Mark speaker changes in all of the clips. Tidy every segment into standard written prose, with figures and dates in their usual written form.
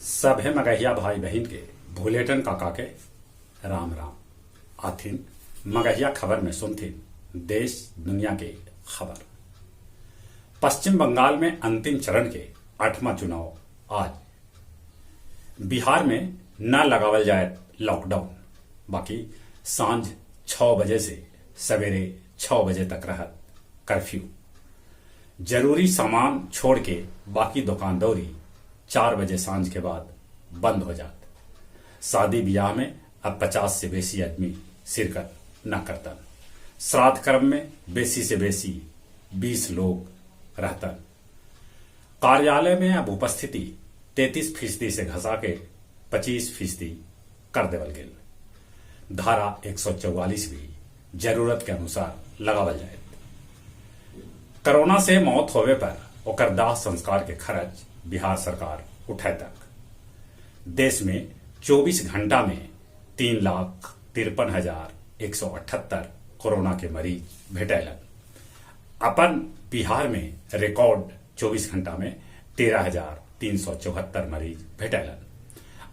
Speaker 1: सभे मगहिया भाई बहिन के भुलेटन काका के राम राम। आथिन मगहिया खबर में सुनथिन देश दुनिया के खबर। पश्चिम बंगाल में अंतिम चरण के आठवां चुनाव आज। बिहार में न लगावल जायत लॉकडाउन, बाकी सांझ 6 बजे से सवेरे 6 बजे तक रहत कर्फ्यू। जरूरी सामान छोड़ के बाकी दुकान दौरी 4 बजे सांझ के बाद बंद हो जात। शादी ब्याह में अब 50 से बेसी आदमी शिरकत न करतन। श्राद्ध कर्म में बेसी से बेसी 20 लोग रहतन। कार्यालय में अब उपस्थिति 33% से घसा के 25% कर देवल गेल। धारा 144 भी जरूरत के अनुसार लगावल जाए। कोरोना से मौत होवे पर ओकर दाह संस्कार के खर्च बिहार सरकार उठाए तक। देश में 24 घंटा में 3,53,178 कोरोना के मरीज भेटैलन। अपन बिहार में रिकॉर्ड 24 घंटा में 13,374 मरीज भेटैलन।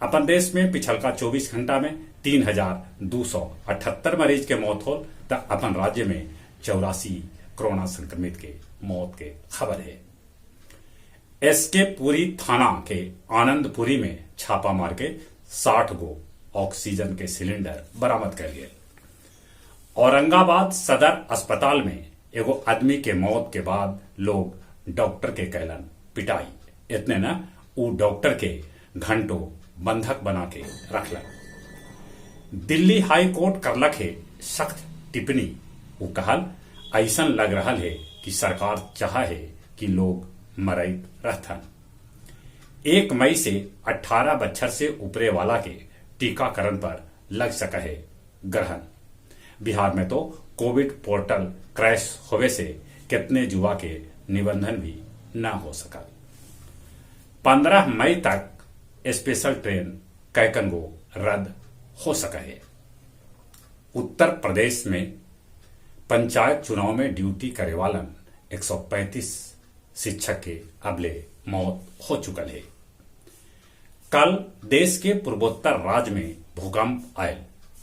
Speaker 1: अपन देश में पिछलका 24 घंटा में 3,278 मरीज के मौत होल त अपन राज्य में 84 कोरोना संक्रमित के मौत के खबर है। एसके पुरी थाना के आनंदपुरी में छापा मार के 60 गो ऑक्सीजन के सिलेंडर बरामद कर गए। औरंगाबाद सदर अस्पताल में एगो आदमी के मौत के बाद लोग डॉक्टर के कैलन पिटाई। इतने न ऊ डॉक्टर के घंटों बंधक बना के रखलन। दिल्ली हाई कोर्ट करलक है सख्त टिप्पणी। ऊ कहल ऐसन लग रहा है कि सरकार चाह है कि लोग मरैत रहथन। 1 मई से 18 बच्छर से ऊपरे वाला के टीकाकरण पर लग सका है ग्रहण। बिहार में तो कोविड पोर्टल क्रैश होवे से कितने युवा के निबंधन भी न हो सका। 15 मई तक स्पेशल ट्रेन कैकन गो रद्द हो सका है। उत्तर प्रदेश में पंचायत चुनाव में ड्यूटी करे वालन 135 शिक्षक के अबले मौत हो चुकल है। कल देश के पूर्वोत्तर राज्य में भूकंप आयल।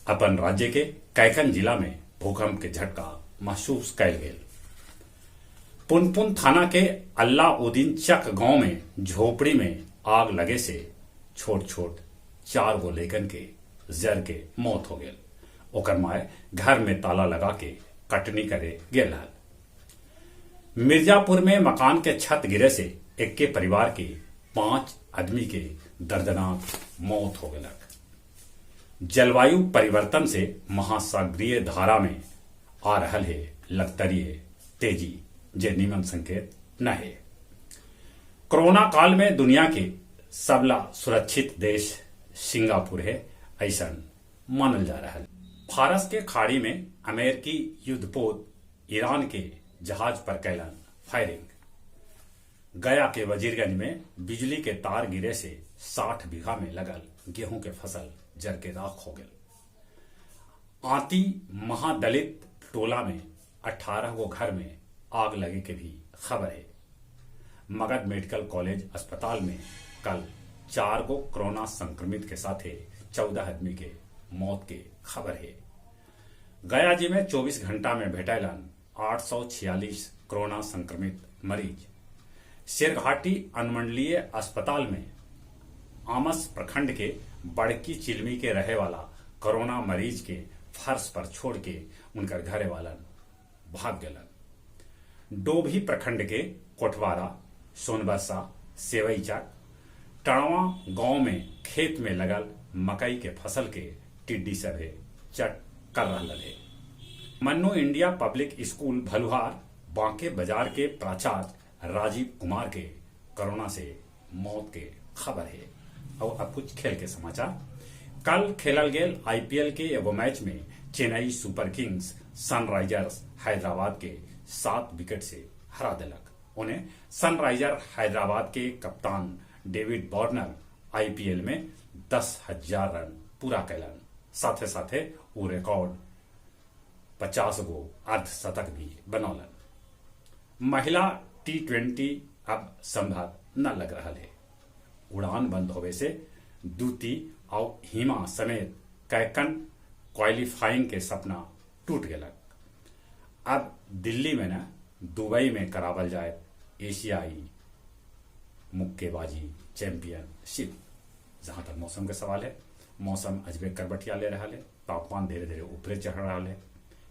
Speaker 1: अपन राज्य के कैकन जिला में भूकंप के झटका महसूस कैल गेल। पुनपुन थाना के अल्लाउद्दीन चक गांव में झोपड़ी में आग लगे से छोट छोट 4 गो लैकन के जर के मौत हो गेल। ओकर माय घर में ताला लगा के कटनी करे गेल हल। मिर्जापुर में मकान के छत गिरे से एक्के परिवार के 5 आदमी के दर्दनाक मौत हो गलक। जलवायु परिवर्तन से महासागरीय धारा में आ रहल है लगतरीय तेजी, जे निमन संकेत न है। कोरोना काल में दुनिया के सबला सुरक्षित देश सिंगापुर है, ऐसा मानल जा रहा है। फारस के खाड़ी में अमेरिकी युद्धपोत ईरान के जहाज पर कैलन फायरिंग। गया के वजीरगंज में बिजली के तार गिरे से 60 बीघा में लगल गेहूं के फसल जर के राख हो गए। आती महादलित टोला में 18 गो घर में आग लगे के भी खबर है। मगध मेडिकल कॉलेज अस्पताल में कल 4 गो कोरोना संक्रमित के साथे 14 आदमी के मौत के खबर है। गया जी में 24 घंटा में भेटैलन 846 कोरोना संक्रमित मरीज। शेरघाटी अनुमंडलीय अस्पताल में आमस प्रखंड के बड़की चिलमी के रहे वाला कोरोना मरीज के फर्श पर छोड़ के उनकर घरे वालन भाग गलन। डोभी प्रखंड के कोठवारा, सोनबरसा, सेवईचक, टणवा गांव में खेत में लगल मकई के फसल के टिड्डी सभे चट कर रहा है। Mannu India public school Bhaluhar Banke बाजार के प्राचार्य राजीव कुमार के कोरोना से मौत के खबर है। और अब कुछ खेल के समाचार। कल खेलल गेल आईपीएल के एगो मैच में Chennai super Kings Sunrisers Hyderabad के 7 विकेट से हरा दिलक। उन्हें सनराइजर हैदराबाद के कप्तान डेविड वार्नर आईपीएल में 10,000 रन पूरा कैलन। साथे साथे वो रिकॉर्ड 50 गो अर्धशतक भी बनौलन। महिला T20 अब संभव न लग रहा है। उड़ान बंद होवे से दूती आउ हिमा समेत कैकन क्वालिफाइंग के सपना टूट गेलक। अब दिल्ली में न दुबई में करावल जाए एशियाई मुक्केबाजी चैंपियनशिप। जहाँ तक मौसम के सवाल है, मौसम अजबे करबटिया ले रहा है, तापमान धीरे धीरे ऊपरे चढ़ रहा है,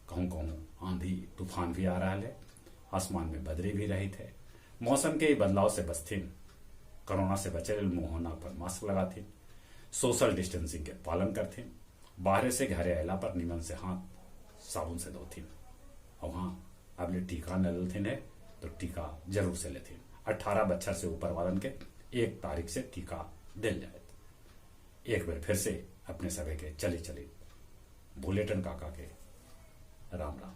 Speaker 1: कहूँ कहूँ आंधी तूफान भी आ रहा है, आसमान में बदरी भी रही थे। मौसम के बदलाव से बचथिन, कोरोना से बचे मुँह नाक पर मास्क लगाथिन, सोशल डिस्टेंसिंग के पालन करथिन, बाहर से घरे अला पर निमन से हाथ साबुन से धोथिन। और हाँ, अब ले टीका न लेथिन है तो टीका जरूर से लेथिन। 18 बच्चर से ऊपर वालन के 1 तारीख से टीका दिल जाए। एक बार फिर से अपने सभी के चली चली भूलेटन काका के राम राम।